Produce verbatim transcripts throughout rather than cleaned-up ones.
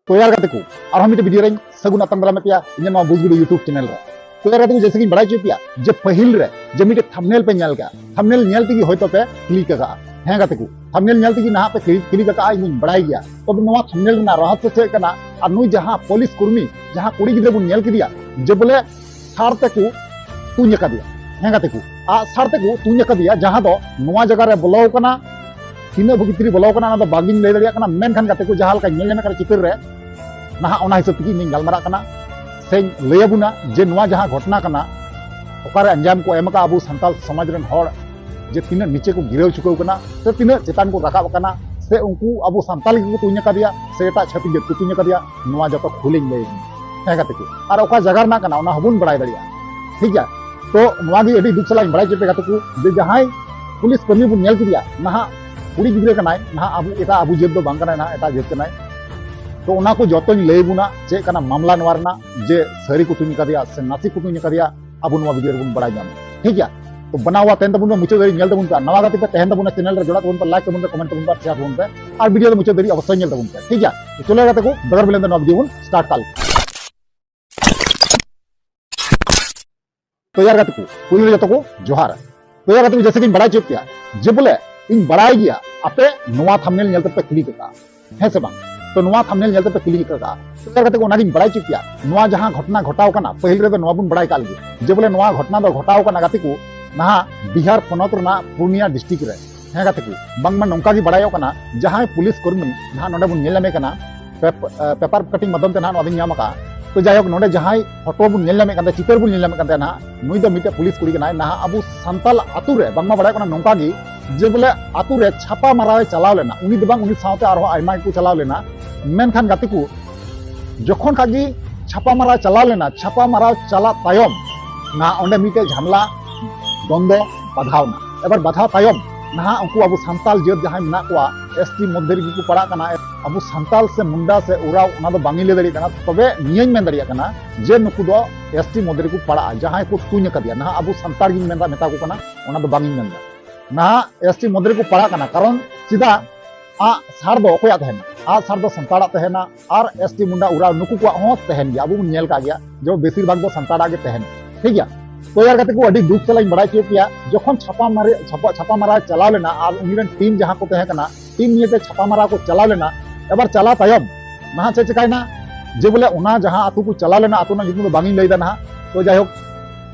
ᱛᱚ ᱭᱟᱨ ᱜᱟᱛᱮ ᱠᱚ, ᱟᱨᱦᱚᱸ ᱢᱤᱫᱴᱮᱱ ᱵᱷᱤᱰᱤᱭᱳ ᱨᱮᱧ ᱥᱟᱹᱜᱩᱱ ᱟᱛᱟᱝ ᱫᱟᱨᱟᱢᱮᱫ ᱯᱮᱭᱟ ᱤᱧᱟᱹᱜ ᱱᱚᱣᱟ ᱵᱩᱡᱽ ᱜᱩᱰᱩ YouTube ᱪᱮᱱᱮᱞ ᱨᱮ᱾ ᱛᱚ ᱭᱟᱨ ᱜᱟᱛᱮ ᱠᱚ, ᱡᱮᱭᱥᱮ ᱠᱤᱧ ᱵᱟᱲᱟᱭ ᱦᱚᱪᱚᱭᱮᱫ ᱯᱮᱭᱟ ᱡᱮ ᱯᱟᱹᱦᱤᱞ ᱨᱮ ᱡᱮ ᱢᱤᱫᱴᱮᱱ ᱛᱷᱟᱢᱵᱱᱮᱞ ᱯᱮ ᱧᱮᱞ ᱠᱮᱜᱼᱟ, ᱛᱷᱟᱢᱵᱱᱮᱞ ᱧᱮᱞ ᱛᱮᱜᱮ ᱦᱚᱭᱛᱳ ᱯᱮ ᱠᱞᱤᱠ ᱟᱠᱟᱜᱼᱟ᱾ ᱦᱮᱸ ᱜᱟᱛᱮ ᱠᱚ, ᱛᱷᱟᱢᱵᱱᱮᱞ ᱧᱮᱞ ᱛᱮᱜᱮ ᱱᱟᱦᱟᱜ ᱯᱮ ᱠᱞᱤᱠ, ᱠᱞᱤᱠ ᱟᱠᱟᱜᱼᱟ, ᱤᱧ ᱫᱩᱧ ᱵᱟᱲᱟᱭ ᱜᱮᱭᱟ᱾ ᱛᱚᱵᱮ ᱱᱚᱣᱟ ᱛᱷᱟᱢᱵᱱᱮᱞ ᱨᱮᱱᱟᱜ ᱨᱚᱦᱚᱥᱭᱚ ᱪᱮᱫ ᱠᱟᱱᱟ? ᱟᱨ ᱱᱩᱭ ᱡᱟᱦᱟᱸ ᱯᱩᱞᱤᱥ ᱠᱚᱨᱢᱤ, ᱡᱟᱦᱟᱸ ᱠᱩᱲᱤ ᱜᱤᱫᱽᱨᱟᱹ ᱵᱚᱱ ᱧᱮᱞ ᱠᱮᱫᱮᱭᱟ ᱡᱮ ᱵᱚᱞᱮ ᱥᱟᱨ ᱛᱮᱠᱚ ᱛᱩᱧ ᱟᱠᱟᱫᱮᱭᱟ᱾ ᱦᱮᱸ ᱜᱟᱛᱮ ᱠᱚ, ᱟᱜ ᱥᱟᱨ ᱛᱮᱠᱚ ᱛᱩᱧ ᱟᱠᱟᱫᱮᱭᱟ, ᱡᱟᱦᱟᱸ ᱫᱚ ᱱᱚᱣᱟ ᱡᱟᱭᱜᱟ ᱨᱮ ᱵᱚᱞᱚ ᱟᱠᱟᱱᱟ, ᱛᱤᱱᱟᱹᱜ ᱵᱷᱤᱛᱨᱤ ᱵᱚᱞᱚ ᱟᱠᱟᱱᱟ ᱚᱱᱟ ᱫᱚ ᱵᱟᱝᱤᱧ ᱞᱟᱹᱭ ᱫᱟᱲᱮᱭᱟᱜ ᱠᱟᱱᱟ᱾ ᱢᱮᱱᱠᱷᱟᱱ ᱜᱟᱛᱮ ᱠᱚ, ᱡᱟᱦᱟᱸ ᱞᱮᱠᱟ ᱧᱮᱞ ᱧᱟᱢᱚᱜ ᱠᱟᱱᱟ ᱪᱤᱛᱟᱹᱨ ᱨᱮ, ᱱᱟᱦᱟᱜ ᱚᱱᱟ ᱦᱤᱥᱟᱹᱵ ᱛᱮᱜᱮ ᱤᱧᱤᱧ ᱜᱟᱞᱢᱟᱨᱟᱜ ᱠᱟᱱᱟ ᱥᱮᱧ ᱞᱟᱹᱭ ᱟᱵᱚᱱᱟ ᱡᱮ ᱱᱚᱣᱟ ᱡᱟᱦᱟᱸ ᱜᱷᱚᱴᱚᱱᱟ ᱠᱟᱱᱟ, ᱚᱠᱟᱨᱮ ᱟᱸᱡᱟᱢ ᱠᱚ ᱮᱢ ᱟᱠᱟᱫ ᱟᱵᱚ ᱥᱟᱱᱛᱟᱲ ᱥᱚᱢᱟᱡᱽ ᱨᱮᱱ ᱦᱚᱲ, ᱡᱮ ᱛᱤᱱᱟᱹᱜ ᱱᱤᱪᱮ ᱠᱚ ᱜᱤᱨᱟᱹᱣ ᱪᱩᱠᱟᱹᱣ ᱠᱟᱱᱟ, ᱥᱮ ᱛᱤᱱᱟᱹᱜ ᱪᱮᱛᱟᱱ ᱠᱚ ᱨᱟᱠᱟᱵ ᱟᱠᱟᱱᱟ, ᱥᱮ ᱩᱱᱠᱩ ᱟᱵᱚ ᱥᱟᱱᱛᱟᱲ ᱜᱮᱠᱚ ᱛᱩᱧ ᱟᱠᱟᱫᱮᱭᱟ, ᱥᱮ ᱮᱴᱟᱜ ᱪᱷᱟᱹᱛᱤᱠ ᱡᱟᱹᱛ ᱠᱚ ᱛᱩᱧ ᱟᱠᱟᱫᱮᱭᱟ, ᱱᱚᱣᱟ ᱡᱚᱛᱚ ᱠᱷᱩᱞᱟᱹᱧ ᱞᱟᱹᱭ ᱟᱵᱚᱱᱟ᱾ ᱦᱮᱸ ᱜᱟᱛᱮ ᱠᱚ, ᱟᱨ ᱚᱠᱟ ᱡᱟᱭᱜᱟ ᱨᱮᱱᱟᱜ ᱠᱟᱱᱟ ᱚᱱᱟ ᱦᱚᱸᱵᱚᱱ ᱵᱟᱲᱟᱭ ᱫᱟᱲᱮᱭᱟᱜᱼᱟ᱾ ᱴᱷᱤᱠ ᱜᱮᱭᱟ? ᱛᱚ ᱱᱚᱣᱟ ᱜᱮ ᱟᱹᱰᱤ ᱫᱩᱠ ᱥᱟᱞᱟᱜ ᱤᱧ ᱵᱟᱲᱟᱭ ᱦᱚᱪᱚ ᱯᱮ ᱜᱟᱛᱮ ᱠᱚ, ᱡᱮ ᱡᱟᱦᱟᱸᱭ ᱯᱩᱞᱤᱥ ᱠᱟᱹᱢᱤ ᱵᱚᱱ ᱧᱮᱞ ᱠᱮᱫᱮᱭᱟ, ᱱᱟᱦᱟᱜ ᱠᱩᱲᱤ ᱜᱤᱫᱽᱨᱟᱹ ᱠᱟᱱᱟᱭ, ᱱᱟᱦᱟᱜ ᱟᱵᱚ ᱮᱴᱟᱜ ᱟᱵᱚ ᱡᱟᱹᱛ ᱫᱚ ᱵᱟᱝ ᱠᱟᱱᱟᱭ, ᱱᱟᱦᱟᱜ ᱮᱴᱟᱜ ᱡᱟᱹᱛ ᱠᱟᱱᱟᱭ᱾ ᱛᱚ ᱚᱱᱟ ᱠᱚ ᱡᱚᱛᱚᱧ ᱞᱟᱹᱭ ᱟᱵᱚᱱᱟ, ᱪᱮᱫ ᱠᱟᱱᱟ ᱢᱟᱢᱞᱟ ᱱᱚᱣᱟ ᱨᱮᱱᱟᱜ, ᱡᱮ ᱥᱟᱹᱨᱤ ᱠᱚ ᱛᱩᱧ ᱟᱠᱟᱫᱮᱭᱟ ᱥᱮ ᱱᱟᱥᱮ ᱠᱚ ᱛᱩᱧ ᱟᱠᱟᱫᱮᱭᱟ, ᱟᱵᱚ ᱱᱚᱣᱟ ᱵᱷᱤᱰᱤᱭᱳ ᱨᱮᱵᱚᱱ ᱵᱟᱲᱟᱭ ᱧᱟᱢᱟ᱾ ᱴᱷᱤᱠ ᱜᱮᱭᱟ? ᱛᱚ ᱵᱮᱱᱟᱣ ᱛᱟᱦᱮᱱ ᱛᱟᱵᱚᱱ ᱯᱮ, ᱢᱩᱪᱟᱹᱫ ᱫᱷᱟᱹᱨᱤᱡ ᱧᱮᱞ ᱛᱟᱵᱚᱱ ᱯᱮ᱾ ᱱᱟᱣᱟ ᱜᱟᱛᱮ ᱯᱮ ᱛᱟᱦᱮᱱ ᱛᱟᱵᱚᱱᱟ, ᱪᱮᱱᱮᱞ ᱨᱮ ᱡᱚᱲᱟᱜ ᱛᱟᱵᱚᱱ ᱯᱮ, ᱞᱟᱭᱤᱠ ᱛᱟᱵᱚᱱ ᱯᱮ, ᱠᱚᱢᱮᱱᱴ ᱛᱟᱵᱚᱱ ᱯᱮ, ᱟᱨ ᱥᱮᱭᱟᱨ ᱛᱟᱵᱚᱱ ᱯᱮ, ᱟᱨ ᱵᱷᱤᱰᱤᱭᱳ ᱫᱚ ᱢᱩᱪᱟᱹᱫ ᱫᱷᱟᱹᱨᱤᱡ ᱚᱵᱚᱥᱥᱳᱭ ᱧᱮᱞ ᱛᱟᱵᱚᱱ ᱯᱮ᱾ ᱴᱷᱤᱠ ᱜᱮᱭᱟ? ᱛᱚ ᱪᱚᱞᱚ ᱜᱟᱛᱮ ᱠᱚ, ᱵᱮᱜᱚᱨ ᱵᱤᱞᱚᱢ ᱛᱮ ᱱᱚᱣᱟ ᱵᱷᱤᱰᱤᱭᱳ ᱵᱚᱱ ᱥᱴᱟᱨᱴ ᱠᱟᱜ ᱞᱮᱜᱮ᱾ ᱛᱚ ᱭᱟᱨ ᱜᱟᱛᱮ ᱠᱚ, ᱯᱩᱭᱞᱩ ᱨᱮ ᱡᱚᱛᱚ ᱠᱚ ᱡᱚᱦᱟᱨ᱾ ᱛᱚ ᱭᱟᱨ ᱜᱟᱛᱮ ᱠᱚ, ᱡᱮᱭᱥᱮ ᱠᱤᱧ ᱵᱟᱲᱟᱭ ᱦᱚᱪᱚᱭᱮᱫ ᱯᱮᱭᱟ ᱡᱮ ᱵᱚᱞᱮ ᱤᱧ ᱵᱟᱲᱟᱭ ᱜᱮᱭᱟ ᱟᱯᱮ ᱱᱚᱣᱟ ᱛᱷᱟᱢᱵᱱᱮᱞ ᱧᱮᱞ ᱛᱮᱯᱮ ᱠᱞᱤᱠ ᱟᱠᱟᱫᱼᱟ, ᱦᱮᱸ ᱥᱮ ᱵᱟᱝ? ᱛᱚ ᱱᱚᱣᱟ ᱛᱷᱟᱢᱵᱱᱮᱞ ᱧᱮᱞ ᱛᱮᱯᱮ ᱠᱞᱤᱠ ᱟᱠᱟᱫᱼᱟ᱾ ᱛᱚ ᱭᱟᱨ ᱜᱟᱛᱮ ᱠᱚ, ᱚᱱᱟᱜᱤᱧ ᱵᱟᱲᱟᱭ ᱦᱚᱪᱚᱭᱮᱫ ᱯᱮᱭᱟ, ᱱᱚᱣᱟ ᱡᱟᱦᱟᱸ ᱜᱷᱚᱴᱚᱱᱟ ᱜᱷᱚᱴᱟᱣ ᱠᱟᱱᱟ, ᱯᱟᱹᱦᱤᱞ ᱨᱮᱫᱚ ᱱᱚᱣᱟ ᱵᱚᱱ ᱵᱟᱲᱟᱭ ᱠᱟᱜ ᱞᱮᱜᱮ ᱡᱮ ᱵᱚᱞᱮ ᱱᱚᱣᱟ ᱜᱷᱚᱴᱚᱱᱟ ᱫᱚ ᱜᱷᱚᱴᱟᱣ ᱠᱟᱱᱟ ᱜᱟᱛᱮ ᱠᱚ, ᱱᱟᱦᱟᱜ ᱵᱤᱦᱟᱨ ᱯᱚᱱᱚᱛ ᱨᱮᱱᱟᱜ ᱯᱩᱨᱱᱤᱭᱟ ᱰᱤᱥᱴᱨᱤᱠᱴ ᱨᱮ᱾ ᱦᱮᱸ ᱜᱟᱛᱮ ᱠᱚ, ᱵᱟᱝᱢᱟ ᱱᱚᱝᱠᱟ ᱜᱮ ᱵᱟᱲᱟᱭᱚᱜ ᱠᱟᱱᱟ, ᱡᱟᱦᱟᱸᱭ ᱯᱩᱞᱤᱥ ᱠᱚᱨᱢᱤ ᱱᱟᱦᱟᱜ ᱱᱚᱰᱮ ᱵᱚᱱ ᱧᱮᱞ ᱧᱟᱢᱮ ᱠᱟᱱᱟ, ᱯᱮᱯ-, ᱮ, ᱯᱮᱯᱟᱨ ᱠᱟᱴᱤᱝ ᱢᱟᱫᱽᱫᱷᱚᱢ ᱛᱮ ᱱᱟᱦᱟᱜ ᱱᱚᱣᱟ ᱫᱚᱧ ᱧᱟᱢ ᱟᱠᱟᱫᱼᱟ᱾ ᱛᱚ ᱡᱟᱭᱦᱳᱠ, ᱱᱚᱰᱮ ᱡᱟᱦᱟᱸᱭ ᱯᱷᱳᱴᱳ ᱵᱚᱱ ᱧᱮᱞ ᱧᱟᱢᱮᱫ ᱠᱟᱱ ᱛᱟᱦᱮᱸ, ᱪᱤᱛᱟᱹᱨ ᱵᱚᱱ ᱧᱮᱞ ᱧᱟᱢᱮᱫ ᱠᱟᱱ ᱛᱟᱦᱮᱸ ᱱᱟᱦᱟᱜ, ᱱᱩᱭ ᱫᱚ ᱢᱤᱫᱴᱮᱡ ᱯᱩᱞᱤᱥ ᱠᱩᱲᱤ ᱠᱟᱱᱟᱭ᱾ ᱱᱟᱦᱟᱜ ᱟᱵᱚ ᱥᱟᱱᱛᱟᱞ ᱟᱛᱳ ᱨᱮ ᱵᱟᱝᱢᱟ ᱵᱟᱲᱟᱭᱚᱜ ᱠᱟᱱᱟ ᱱᱚᱝᱠᱟ ᱜᱮ ᱡᱮ ᱵᱚᱞᱮ ᱟᱛᱳ ᱨᱮ ᱪᱷᱟᱯᱟ ᱢᱟᱨᱟᱣ ᱮ ᱪᱟᱞᱟᱣ ᱞᱮᱱᱟ, ᱩᱱᱤ ᱫᱚ ᱵᱟᱝ, ᱩᱱᱤ ᱥᱟᱶᱛᱮ ᱟᱨᱦᱚᱸ ᱟᱭᱢᱟ ᱜᱮᱠᱚ ᱪᱟᱞᱟᱣ ᱞᱮᱱᱟ᱾ ᱢᱮᱱᱠᱷᱟᱱ ᱜᱟᱛᱮ ᱠᱚ, ᱡᱚᱠᱷᱚᱱ ᱠᱷᱟᱡ ᱜᱮ ᱪᱷᱟᱯᱟ ᱢᱟᱨᱟᱣ ᱪᱟᱞᱟᱣ ᱞᱮᱱᱟ, ᱪᱷᱟᱯᱟ ᱢᱟᱨᱟᱣ ᱪᱟᱞᱟᱜ ᱛᱟᱭᱚᱢ ᱱᱟᱦᱟᱜ ᱚᱸᱰᱮ ᱢᱤᱫᱴᱮᱡ ᱡᱷᱟᱢᱞᱟ ᱫᱚᱱᱫᱚ ᱵᱟᱫᱷᱟᱣ ᱮᱱᱟ᱾ ᱮᱵᱟᱨ ᱵᱟᱫᱷᱟᱣ ᱛᱟᱭᱚᱢ ᱱᱟᱦᱟᱜ ᱩᱱᱠᱩ ᱟᱵᱚ ᱥᱟᱱᱛᱟᱞ ᱡᱟᱹᱛ ᱡᱟᱦᱟᱸᱭ ᱢᱮᱱᱟᱜ ᱠᱚᱣᱟ, ᱮᱥ ᱴᱤ ᱢᱚᱫᱽᱫᱷᱮ ᱨᱮᱜᱮ ᱠᱚ ᱯᱟᱲᱟᱜ ᱠᱟᱱᱟ᱾ ᱟᱵᱚ ᱥᱟᱱᱛᱟᱞ ᱥᱮ ᱢᱩᱱᱰᱟ ᱥᱮ ᱳᱨᱟᱣ, ᱚᱱᱟ ᱫᱚ ᱵᱟᱝ ᱤᱧ ᱞᱟᱹᱭ ᱫᱟᱲᱮᱭᱟᱜ ᱠᱟᱱᱟ, ᱛᱚᱵᱮ ᱱᱤᱭᱟᱹᱧ ᱢᱮᱱ ᱫᱟᱲᱮᱭᱟᱜ ᱠᱟᱱᱟ ᱡᱮ ᱱᱩᱠᱩ ᱫᱚ ᱮᱥ ᱴᱤ ᱢᱚᱫᱽᱫᱷᱮ ᱨᱮᱠᱚ ᱯᱟᱲᱟᱜᱼᱟ᱾ ᱡᱟᱦᱟᱸᱭ ᱠᱚ ᱛᱩᱧ ᱟᱠᱟᱫᱮᱭᱟ, ᱱᱟᱦᱟᱜ ᱟᱵᱚ ᱥᱟᱱᱛᱟᱲ ᱜᱤᱧ ᱢᱮᱱᱫᱟ, ᱢᱮᱛᱟ ᱠᱚ ᱠᱟᱱᱟ, ᱚᱱᱟ ᱫᱚ ᱵᱟᱝ ᱤᱧ ᱢᱮᱱᱫᱟ᱾ ᱱᱟᱦᱟᱜ ᱮᱥ ᱴᱤ ᱢᱚᱫᱽᱫᱷᱮ ᱨᱮᱠᱚ ᱯᱟᱲᱟᱜ ᱠᱟᱱᱟ, ᱠᱟᱨᱚᱱ ᱪᱮᱫᱟᱜ ᱟᱜ ᱥᱟᱨ ᱫᱚ ᱚᱠᱚᱭᱟᱜ ᱛᱟᱦᱮᱱᱟ? ᱟᱜᱼᱥᱟᱨ ᱫᱚ ᱥᱟᱱᱛᱟᱲᱟᱜ ᱛᱟᱦᱮᱱᱟ, ᱟᱨ ᱮᱥ ᱴᱤ ᱢᱩᱱᱰᱟ ᱩᱨᱟᱣ ᱱᱩᱠᱩ ᱠᱚᱣᱟᱜ ᱦᱚᱸ ᱛᱟᱦᱮᱱ ᱜᱮᱭᱟ᱾ ᱟᱵᱚ ᱵᱚᱱ ᱧᱮᱞ ᱠᱟᱜ ᱜᱮᱭᱟ ᱡᱮ ᱵᱮᱥᱤᱨ ᱵᱷᱟᱜᱽ ᱫᱚ ᱥᱟᱱᱛᱟᱲᱟᱜ ᱜᱮ ᱛᱟᱦᱮᱱᱟ, ᱴᱷᱤᱠ ᱜᱮᱭᱟ᱾ ᱛᱚ ᱭᱟᱨ ᱠᱟᱛᱮ ᱠᱚ ᱟᱹᱰᱤ ᱫᱩᱠ ᱥᱟᱞᱟᱜ ᱤᱧ ᱵᱟᱲᱟᱭ ᱦᱚᱪᱚᱭᱮᱫ ᱯᱮᱭᱟ, ᱡᱚᱠᱷᱚᱱ ᱪᱷᱟᱯᱟ ᱢᱟᱨᱮ ᱪᱷᱟᱯᱟ ᱪᱷᱟᱯᱟ ᱢᱟᱨᱟ ᱪᱟᱞᱟᱣ ᱞᱮᱱᱟ ᱟᱨ ᱩᱱᱤ ᱨᱮᱱ ᱴᱤᱢ ᱡᱟᱦᱟᱸ ᱠᱚ ᱛᱟᱦᱮᱸ ᱠᱟᱱᱟ, ᱴᱤᱢ ᱱᱤᱭᱮᱛᱮ ᱪᱷᱟᱯᱟ ᱢᱟᱨᱟ ᱠᱚ ᱪᱟᱞᱟᱣ ᱞᱮᱱᱟ᱾ ᱮᱵᱟᱨ ᱪᱟᱞᱟᱣ ᱛᱟᱭᱚᱢ ᱱᱟᱦᱟᱜ ᱪᱮᱫ ᱪᱤᱠᱟᱭᱱᱟ, ᱡᱮ ᱵᱚᱞᱮ ᱚᱱᱟ ᱡᱟᱦᱟᱸ ᱟᱹᱛᱩ ᱠᱚ ᱪᱟᱞᱟᱣ ᱞᱮᱱᱟ, ᱟᱹᱛᱩ ᱨᱮᱱᱟᱜ ᱧᱩᱛᱩᱢ ᱫᱚ ᱵᱟᱝ ᱤᱧ ᱞᱟᱹᱭᱫᱟ ᱱᱟᱦᱟᱜ᱾ ᱛᱚ ᱡᱟᱭᱦᱳᱠ,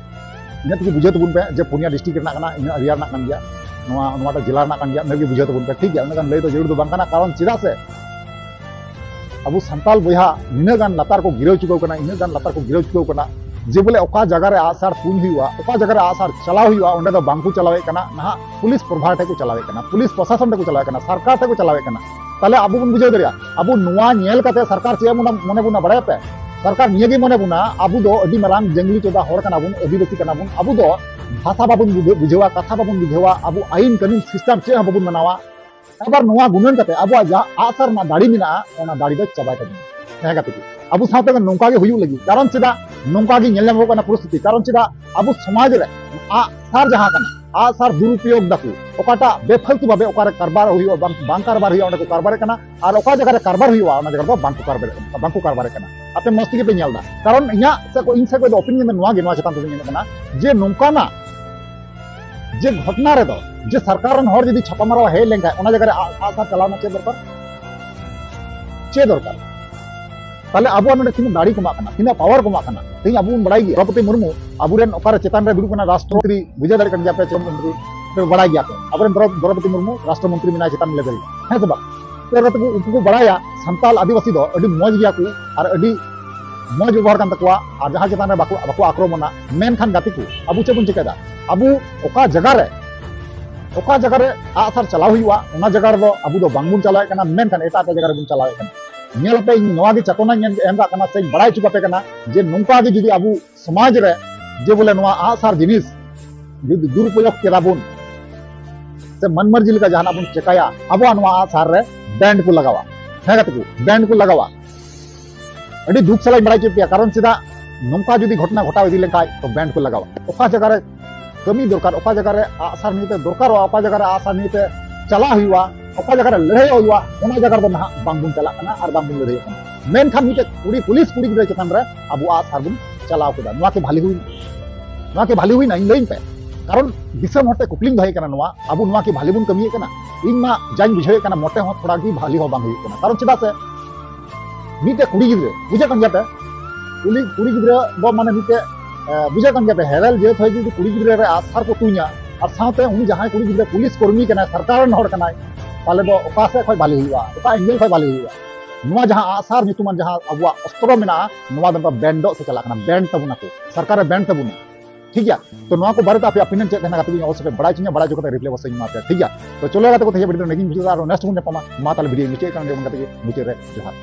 ᱤᱱᱟᱹ ᱛᱮᱜᱮ ᱵᱩᱡᱷᱟᱹᱣ ᱛᱟᱵᱚᱱ ᱯᱮ ᱡᱮ ᱯᱩᱱᱭᱟ ᱰᱤᱥᱴᱨᱤᱠᱴ ᱨᱮᱱᱟᱜ ᱠᱟᱱᱟ, ᱤᱱᱟᱹ ᱮᱨᱤᱭᱟ ᱨᱮᱱᱟᱜ ᱠᱟᱱ ᱜᱮᱭᱟ, ᱱᱚᱣᱟ ᱱᱚᱣᱟᱴᱟᱜ ᱡᱮᱞᱟ ᱨᱮᱱᱟᱜ ᱠᱟᱱ ᱜᱮᱭᱟ, ᱤᱱᱟᱹᱜᱮ ᱵᱩᱡᱷᱟᱹᱣ ᱛᱟᱵᱚᱱ ᱯᱮ, ᱴᱷᱤᱠ ᱜᱮᱭᱟ᱾ ᱩᱱᱟᱹᱜ ᱜᱟᱱ ᱞᱟᱹᱭ ᱫᱚ ᱡᱟᱹᱨᱩᱲ ᱫᱚ ᱵᱟᱝ ᱠᱟᱱᱟ, ᱠᱟᱨᱚᱱ ᱪᱮᱫᱟᱜ ᱥᱮ ᱟᱵᱚ ᱥᱟᱱᱛᱟᱞ ᱵᱚᱭᱦᱟ ᱱᱤᱱᱟᱹᱜ ᱜᱟᱱ ᱞᱟᱛᱟᱨ ᱠᱚ ᱜᱤᱨᱟᱹᱣ ᱪᱩᱠᱟᱹᱣ ᱠᱟᱱᱟ, ᱤᱱᱟᱹᱜ ᱜᱟᱱ ᱞᱟᱛᱟᱨ ᱠᱚ ᱜᱤᱨᱟᱹᱣ ᱪᱩᱠᱟᱹᱣ ᱠᱟᱱᱟ, ᱡᱮ ᱵᱚᱞᱮ ᱚᱠᱟ ᱡᱟᱭᱜᱟ ᱨᱮ ᱟᱜᱼᱥᱟᱨ ᱛᱩᱧ ᱦᱩᱭᱩᱜᱼᱟ, ᱚᱠᱟ ᱡᱟᱭᱜᱟ ᱨᱮ ᱟᱜᱼᱥᱟᱨ ᱪᱟᱞᱟᱣ ᱦᱩᱭᱩᱜᱼᱟ, ᱚᱸᱰᱮ ᱫᱚ ᱵᱟᱝᱠᱚ ᱪᱟᱞᱟᱣᱮᱫ ᱠᱟᱱᱟ᱾ ᱱᱟᱦᱟᱜ ᱯᱩᱞᱤᱥ ᱯᱨᱚᱵᱷᱟᱜ ᱴᱷᱮᱱ ᱠᱚ ᱪᱟᱞᱟᱣᱮᱫ ᱠᱟᱱᱟ, ᱯᱩᱞᱤᱥ ᱯᱨᱚᱥᱟᱥᱚᱱ ᱴᱷᱮᱱ ᱠᱚ ᱪᱟᱞᱟᱣᱮᱫ ᱠᱟᱱᱟ, ᱥᱚᱨᱠᱟᱨ ᱴᱷᱮᱱ ᱠᱚ ᱪᱟᱞᱟᱣᱮᱫ ᱠᱟᱱᱟ᱾ ᱛᱟᱦᱞᱮ ᱟᱵᱚ ᱵᱚᱱ ᱵᱩᱡᱷᱟᱹᱣ ᱫᱟᱲᱮᱭᱟᱜᱼᱟ, ᱟᱵᱚ ᱱᱚᱣᱟ ᱧᱮᱞ ᱠᱟᱛᱮ ᱥᱚᱨᱠᱟᱨ ᱪᱮᱫ ᱮ ᱢᱚᱱᱮ, ᱢᱚᱱᱮ ᱵᱚᱱᱟ ᱵᱟᱲᱟᱭᱟᱯᱮ? ᱥᱚᱨᱠᱟᱨ ᱱᱤᱭᱟᱹ ᱜᱮ ᱢᱚᱱᱮ ᱵᱚᱱᱟ, ᱟᱵᱚ ᱫᱚ ᱟᱹᱰᱤ ᱢᱟᱨᱟᱝ ᱡᱟᱝᱞᱤ ᱪᱚᱫᱟ ᱦᱚᱲ ᱠᱟᱱᱟ ᱵᱚᱱ, ᱟᱹᱫᱤᱵᱟᱹᱥᱤ ᱠᱟᱱᱟ ᱵᱚᱱ, ᱟᱵᱚ ᱫᱚ ᱵᱷᱟᱥᱟ ᱵᱟᱵᱚᱱ ᱵᱩᱡᱷᱟᱹᱣ-, ᱵᱩᱡᱷᱟᱹᱣᱟ, ᱠᱟᱛᱷᱟ ᱵᱟᱵᱚᱱ ᱵᱩᱡᱷᱟᱹᱣᱟ, ᱟᱵᱚ ᱟᱭᱤᱱ ᱠᱟᱹᱱᱩᱱ ᱥᱤᱥᱴᱮᱢ ᱪᱮᱫ ᱦᱚᱸ ᱵᱟᱵᱚᱱ ᱢᱟᱱᱟᱣᱟ᱾ ᱟᱵᱟᱨ ᱱᱚᱣᱟ ᱜᱩᱱᱟᱹᱱ ᱠᱟᱛᱮ ᱟᱵᱚᱣᱟᱜ ᱡᱟᱦᱟᱸ ᱟᱜᱼᱥᱟᱨ ᱨᱮᱱᱟᱜ ᱫᱟᱲᱮ ᱢᱮᱱᱟᱜᱼᱟ, ᱚᱱᱟ ᱫᱟᱲᱮ ᱫᱚ ᱪᱟᱵᱟᱭ ᱛᱟᱵᱚᱱᱟ᱾ ᱦᱮᱸ ᱜᱟᱛᱮ ᱠᱚ, ᱟᱵᱚ ᱥᱟᱶᱛᱮ ᱱᱚᱝᱠᱟ ᱜᱮ ᱦᱩᱭᱩᱜ ᱞᱟᱹᱜᱤᱫ, ᱠᱟᱨᱚᱱ ᱪᱮᱫᱟᱜ ᱱᱚᱝᱠᱟ ᱜᱮ ᱧᱮᱞ ᱧᱟᱢᱚᱜ ᱠᱟᱱᱟ ᱯᱚᱨᱤᱥᱛᱷᱤᱛᱤ? ᱠᱟᱨᱚᱱ ᱪᱮᱫᱟᱜ ᱟᱵᱚ ᱥᱚᱢᱟᱡᱽ ᱨᱮ ᱟᱜᱼᱥᱟᱨ ᱡᱟᱦᱟᱸ ᱠᱟᱱᱟ, ᱟᱜᱼᱥᱟᱨ ᱫᱩᱨᱩᱯᱚᱭᱳᱜᱽ ᱫᱟᱠᱚ, ᱚᱠᱟᱴᱟᱜ ᱵᱮᱯᱷᱟᱞᱛᱩ ᱵᱷᱟᱵᱮ ᱚᱠᱟᱨᱮ ᱠᱟᱨᱵᱟᱨ ᱦᱩᱭᱩᱜᱼᱟ, ᱵᱟᱝ, ᱵᱟᱝ ᱠᱟᱨᱵᱟᱨ ᱦᱩᱭᱩᱜᱼᱟ, ᱚᱸᱰᱮ ᱠᱚ ᱠᱟᱨᱵᱟᱨᱮᱫ ᱠᱟᱱᱟ, ᱟᱨ ᱚᱠᱟ ᱡᱟᱭᱜᱟ ᱨᱮ ᱠᱟᱨᱵᱟᱨ ᱦᱩᱭᱩᱜᱼᱟ, ᱚᱱᱟ ᱡᱟᱭᱜᱟ ᱨᱮᱫᱚ ᱵᱟᱝ ᱠᱚ ᱠᱟᱨᱵᱟᱨᱮᱫ ᱠᱟᱱᱟ, ᱵᱟᱝ ᱠᱚ ᱠᱟᱨᱵᱟᱨᱮᱫ ᱠᱟᱱᱟ᱾ ᱟᱯᱮ ᱢᱚᱡᱽ ᱛᱮᱜᱮ ᱯᱮ ᱧᱮᱞ ᱮᱫᱟ, ᱠᱟᱨᱚᱱ ᱤᱧᱟᱹᱜ ᱥᱮ ᱠᱚ, ᱤᱧ ᱥᱮ ᱠᱚ ᱫᱚ ᱚᱯᱤᱱᱤᱭᱚᱱ ᱫᱚ ᱱᱚᱣᱟ ᱜᱮ, ᱱᱚᱣᱟ ᱪᱮᱛᱟᱱ ᱛᱮᱫᱚ ᱧᱮᱞᱚᱜ ᱠᱟᱱᱟ ᱡᱮ ᱱᱚᱝᱠᱟᱱᱟᱜ ᱡᱮ ᱜᱷᱚᱴᱱᱟ ᱨᱮᱫᱚ ᱡᱮ ᱥᱚᱨᱠᱟᱨ ᱨᱮᱱ ᱦᱚᱲ ᱡᱩᱫᱤ ᱪᱷᱟᱯᱟ ᱢᱟᱨᱟᱣ ᱦᱮᱡ ᱞᱮᱱᱠᱷᱟᱱ, ᱚᱱᱟ ᱡᱟᱭᱜᱟ ᱨᱮ ᱟᱜ-, ᱟᱜᱼᱥᱟᱨ ᱪᱟᱞᱟᱣ ᱨᱮᱱᱟᱜ ᱪᱮᱫ ᱫᱚᱨᱠᱟᱨ? ᱪᱮᱫ ᱫᱚᱨᱠᱟᱨ? ᱛᱟᱦᱞᱮ ᱟᱵᱚᱣᱟᱜ ᱱᱚᱰᱮ ᱛᱤᱱᱟᱹᱜ ᱫᱟᱲᱮ ᱠᱚ ᱮᱢᱟᱜ ᱠᱟᱱᱟ, ᱛᱤᱱᱟᱹᱜ ᱯᱟᱣᱟᱨ ᱠᱚ ᱮᱢᱟᱜ ᱠᱟᱱᱟ? ᱛᱮᱦᱮᱧ ᱟᱵᱚ ᱵᱚᱱ ᱵᱟᱲᱟᱭ ᱜᱮᱭᱟ, ᱫᱨᱚᱯᱚᱫᱤ ᱢᱩᱨᱢᱩ ᱟᱵᱚᱨᱮᱱ ᱚᱠᱟᱨᱮ ᱪᱮᱛᱟᱱ ᱨᱮ ᱫᱩᱲᱩᱵ ᱠᱟᱱᱟ ᱨᱟᱥᱴᱨᱚ ᱢᱚᱱᱛᱨᱤ, ᱵᱩᱡᱷᱟᱹᱣ ᱫᱟᱲᱮᱭᱟᱜ ᱠᱟᱱ ᱜᱮᱭᱟ ᱯᱮ, ᱪᱮᱫ ᱢᱚᱱᱛᱨᱤ ᱯᱮ ᱵᱟᱲᱟᱭ ᱜᱮᱭᱟ ᱯᱮ, ᱟᱵᱚᱨᱮᱱ ᱫᱨᱚ-, ᱫᱨᱚᱯᱚᱫᱤ ᱢᱩᱨᱢᱩ ᱨᱟᱥᱴᱨᱚ ᱢᱚᱱᱛᱨᱤ ᱢᱮᱱᱟᱭᱟ ᱪᱮᱛᱟᱱ ᱞᱮᱵᱮᱞ ᱨᱮ, ᱦᱮᱸ ᱥᱮ ᱵᱟᱝ? ᱛᱚ ᱩᱱᱠᱩ ᱠᱚ ᱵᱟᱲᱟᱭᱟ ᱥᱟᱱᱛᱟᱞ ᱟᱹᱫᱤᱵᱟᱹᱥᱤ ᱫᱚ ᱟᱹᱰᱤ ᱢᱚᱡᱽ ᱜᱮᱭᱟ ᱠᱚ ᱟᱨ ᱟᱹᱰᱤ ᱢᱚᱡᱽ ᱵᱮᱵᱚᱦᱟᱨ ᱠᱟᱱ ᱛᱟᱠᱚᱣᱟ, ᱟᱨ ᱡᱟᱦᱟᱸ ᱪᱮᱛᱟᱱ ᱨᱮ ᱵᱟᱠᱚ, ᱵᱟᱠᱚ ᱟᱠᱨᱚᱢᱚᱱᱟ᱾ ᱢᱮᱱᱠᱷᱟᱱ ᱜᱟᱛᱮ ᱠᱚ, ᱟᱵᱚ ᱪᱮᱫ ᱵᱚᱱ ᱪᱤᱠᱟᱹᱭᱮᱫᱟ? ᱟᱵᱚ ᱚᱠᱟ ᱡᱟᱭᱜᱟ ᱨᱮ, ᱚᱠᱟ ᱡᱟᱭᱜᱟ ᱨᱮ ᱟᱜᱼᱥᱟᱨ ᱪᱟᱞᱟᱣ ᱦᱩᱭᱩᱜᱼᱟ, ᱚᱱᱟ ᱡᱟᱭᱜᱟ ᱨᱮᱫᱚ ᱟᱵᱚ ᱫᱚ ᱵᱟᱝᱵᱚᱱ ᱪᱟᱞᱟᱣᱮᱫ ᱠᱟᱱᱟ, ᱢᱮᱱᱠᱷᱟᱱ ᱮᱴᱟᱜ ᱮᱴᱟᱜ ᱡᱟᱭᱜᱟ ᱨᱮᱵᱚᱱ ᱪᱟᱞᱟᱣᱮᱫ ᱠᱟᱱᱟ᱾ ᱧᱮᱞ ᱯᱮ, ᱤᱧ ᱱᱚᱣᱟ ᱜᱮ ᱪᱮᱛᱟᱱᱟᱧ ᱮᱢ, ᱮᱢ ᱠᱟᱜ ᱠᱟᱱᱟ ᱥᱮᱧ ᱵᱟᱲᱟᱭ ᱦᱚᱪᱚ ᱠᱟᱯᱮ ᱠᱟᱱᱟ ᱡᱮ ᱱᱚᱝᱠᱟ ᱜᱮ ᱡᱩᱫᱤ ᱟᱵᱚ ᱥᱚᱢᱟᱡᱽ ᱨᱮ ᱡᱮ ᱵᱚᱞᱮ ᱱᱚᱣᱟ ᱟᱜᱼᱥᱟᱨ ᱡᱤᱱᱤᱥ ᱡᱩᱫᱤ ᱫᱩᱨᱩᱯᱚᱭᱳᱜᱽ ᱠᱮᱫᱟ ᱵᱚᱱ ᱥᱮ ᱢᱟᱹᱱᱢᱟᱹᱨᱡᱤ ᱞᱮᱠᱟ ᱡᱟᱦᱟᱱᱟᱜ ᱵᱚᱱ ᱪᱮᱠᱟᱭᱟ, ᱟᱵᱚᱣᱟᱜ ᱱᱚᱣᱟ ᱟᱜᱼᱥᱟᱨ ᱨᱮ ᱵᱮᱱᱰ ᱠᱚ ᱞᱟᱜᱟᱣᱟ᱾ ᱦᱮᱸ ᱜᱟᱛᱮ ᱠᱚ, ᱵᱮᱱᱰ ᱠᱚ ᱞᱟᱜᱟᱣᱟ᱾ ᱟᱹᱰᱤ ᱫᱩᱠ ᱥᱟᱞᱟᱜ ᱤᱧ ᱵᱟᱲᱟᱭ ᱦᱚᱪᱚᱭᱮᱫ ᱯᱮᱭᱟ, ᱠᱟᱨᱚᱱ ᱪᱮᱫᱟᱜ ᱱᱚᱝᱠᱟ ᱡᱩᱫᱤ ᱜᱷᱚᱴᱚᱱᱟ ᱜᱷᱚᱴᱟᱣ ᱤᱫᱤ ᱞᱮᱱᱠᱷᱟᱡ ᱛᱚ ᱵᱮᱱᱰ ᱠᱚ ᱞᱟᱜᱟᱣᱟ᱾ ᱚᱠᱟ ᱡᱟᱭᱜᱟ ᱨᱮ ᱠᱟᱹᱢᱤ ᱫᱚᱨᱠᱟᱨ, ᱚᱠᱟ ᱡᱟᱭᱜᱟ ᱨᱮ ᱟᱜᱼᱥᱟᱨ ᱱᱤᱭᱮᱛᱮ ᱫᱚᱨᱠᱟᱨᱚᱜᱼᱟ, ᱚᱠᱟ ᱡᱟᱭᱜᱟ ᱨᱮ ᱟᱜᱼᱥᱟᱨ ᱱᱤᱭᱮᱛᱮ ᱪᱟᱞᱟᱜ ᱦᱩᱭᱩᱜᱼᱟ, ᱚᱠᱟ ᱡᱟᱭᱜᱟ ᱨᱮ ᱞᱟᱹᱲᱦᱟᱹᱭᱚᱜ ᱦᱩᱭᱩᱜᱼᱟ, ᱚᱱᱟ ᱡᱟᱭᱜᱟ ᱨᱮᱫᱚ ᱱᱟᱦᱟᱜ ᱵᱟᱝᱵᱚᱱ ᱪᱟᱞᱟᱜ ᱠᱟᱱᱟ ᱟᱨ ᱵᱟᱝᱵᱚᱱ ᱞᱟᱹᱲᱦᱟᱹᱭᱚᱜ ᱠᱟᱱᱟ᱾ ᱢᱮᱱᱠᱷᱟᱱ ᱢᱤᱫᱴᱮᱡ ᱠᱩᱲᱤ, ᱯᱩᱞᱤᱥ ᱠᱩᱲᱤ ᱜᱤᱫᱽᱨᱟᱹ ᱪᱮᱛᱟᱱ ᱨᱮ ᱟᱵᱚ ᱟᱜ ᱥᱟᱨ ᱵᱚᱱ ᱪᱟᱞᱟᱣ ᱠᱮᱫᱟ᱾ ᱱᱚᱣᱟ ᱠᱤ ᱵᱷᱟᱞᱤ ᱦᱩᱭᱱᱟ? ᱱᱚᱣᱟ ᱠᱤ ᱵᱷᱟᱞᱤ ᱦᱩᱭᱱᱟ? ᱤᱧ ᱞᱟᱹᱭᱟᱹᱧ ᱯᱮ᱾ ᱠᱟᱨᱚᱱ ᱫᱤᱥᱚᱢ ᱦᱚᱲ ᱴᱷᱮᱱ ᱠᱩᱠᱞᱤᱧ ᱫᱚᱦᱚᱭᱮᱫ ᱠᱟᱱᱟ, ᱱᱚᱣᱟ ᱟᱵᱚ ᱱᱚᱣᱟ ᱠᱤ ᱵᱷᱟᱞᱤ ᱵᱚᱱ ᱠᱟᱹᱢᱤᱭᱮᱫ ᱠᱟᱱᱟ? ᱤᱧ ᱢᱟ ᱡᱟᱧ ᱵᱩᱡᱷᱟᱹᱣᱮᱫ ᱠᱟᱱᱟ, ᱢᱚᱴᱮ ᱦᱚᱸ ᱛᱷᱚᱲᱟ ᱜᱮ ᱵᱷᱟᱞᱤ ᱦᱚᱸ ᱵᱟᱝ ᱦᱩᱭᱩᱜ ᱠᱟᱱᱟ᱾ ᱠᱟᱨᱚᱱ ᱪᱮᱫᱟᱜ ᱥᱮ ᱢᱤᱫᱴᱮᱡ ᱠᱩᱲᱤ ᱜᱤᱫᱽᱨᱟᱹ, ᱵᱩᱡᱷᱟᱹᱜ ᱠᱟᱱ ᱜᱮᱭᱟ ᱯᱮ, ᱠᱩᱲᱤ, ᱠᱩᱲᱤ ᱜᱤᱫᱽᱨᱟᱹ ᱫᱚ ᱢᱟᱱᱮ ᱢᱤᱫᱴᱮᱡ, ᱮ, ᱵᱩᱡᱷᱟᱹᱜ ᱠᱟᱱ ᱜᱮᱭᱟ ᱯᱮ, ᱦᱮᱨᱮᱞ ᱡᱟᱹᱛ ᱦᱚᱭ ᱡᱩᱫᱤ ᱠᱩᱲᱤ ᱜᱤᱫᱽᱨᱟᱹ ᱨᱮ ᱟᱜᱼᱥᱟᱨ ᱠᱚ ᱛᱩᱧᱟ, ᱟᱨ ᱥᱟᱶᱛᱮ ᱩᱱᱤ ᱡᱟᱦᱟᱸᱭ ᱠᱩᱲᱤ ᱜᱤᱫᱽᱨᱟᱹ ᱯᱩᱞᱤᱥ ᱠᱚᱨᱢᱤ ᱠᱟᱱᱟᱭ, ᱥᱚᱨᱠᱟᱨ ᱨᱮᱱ ᱦᱚᱲ ᱠᱟᱱᱟᱭ, ᱛᱟᱦᱞᱮ ᱫᱚ ᱚᱠᱟ ᱥᱮᱫ ᱠᱷᱚᱱ ᱵᱷᱟᱞᱮ ᱦᱩᱭᱩᱜᱼᱟ? ᱚᱠᱟ angle ᱠᱷᱚᱱ ᱵᱷᱟᱞᱮ ᱦᱩᱭᱩᱜᱼᱟ? ᱱᱚᱣᱟ ᱡᱟᱦᱟᱸ ᱟᱜᱼᱥᱟᱨ ᱧᱩᱛᱩᱢᱟᱱ ᱡᱟᱦᱟᱸ ᱟᱵᱚᱣᱟᱜ ᱚᱥᱛᱨᱚ ᱢᱮᱱᱟᱜᱼᱟ, ᱱᱚᱣᱟ ᱫᱚ ᱱᱤᱛᱚᱜ ᱵᱮᱱᱰᱚᱜ ᱥᱮ ᱪᱟᱞᱟᱜ ᱠᱟᱱᱟ, ᱵᱮᱱᱰ ᱛᱟᱵᱚᱱᱟ ᱠᱚ, ᱥᱚᱨᱠᱟᱨᱮ ᱵᱮᱱᱰ ᱛᱟᱵᱚᱱᱟ᱾ ᱴᱷᱤᱠ ᱜᱮᱭᱟ, ᱛᱚ ᱱᱚᱣᱟ ᱠᱚ ᱵᱟᱨᱮᱛᱮ ᱟᱯᱮ opinion ᱪᱮᱫ ᱛᱟᱦᱮᱱᱟ, ᱠᱟᱛᱮ ᱚᱵᱚᱥᱥᱳᱭ ᱯᱮ ᱵᱟᱲᱟᱭ ᱦᱚᱪᱚᱧᱟ, ᱵᱟᱲᱟᱭ ᱦᱚᱪᱚ ᱠᱟᱛᱮ reply ᱚᱵᱚᱥᱥᱳᱭ ᱤᱧ ᱮᱢᱟ ᱯᱮᱭᱟ᱾ ᱴᱷᱤᱠ ᱜᱮᱭᱟ, ᱛᱚ ᱪᱚᱞᱚ ᱜᱟᱛᱮ ᱠᱚ, ᱛᱮᱦᱮᱧ video ᱱᱚᱰᱮ ᱜᱤᱧ ᱢᱩᱪᱟᱹᱫᱟ, ᱟᱨ next ᱵᱚᱱ ᱧᱟᱯᱟᱢᱟ᱾ ᱢᱟ ᱛᱟᱦᱞᱮ video ᱢᱩᱪᱟᱹᱫ ᱠᱟᱱᱟ, ᱚᱸᱰᱮ ᱠᱟᱛᱮ ᱜᱮ ᱢᱩᱪᱟᱹᱫ ᱨᱮ ᱡᱚᱦᱟᱨ᱾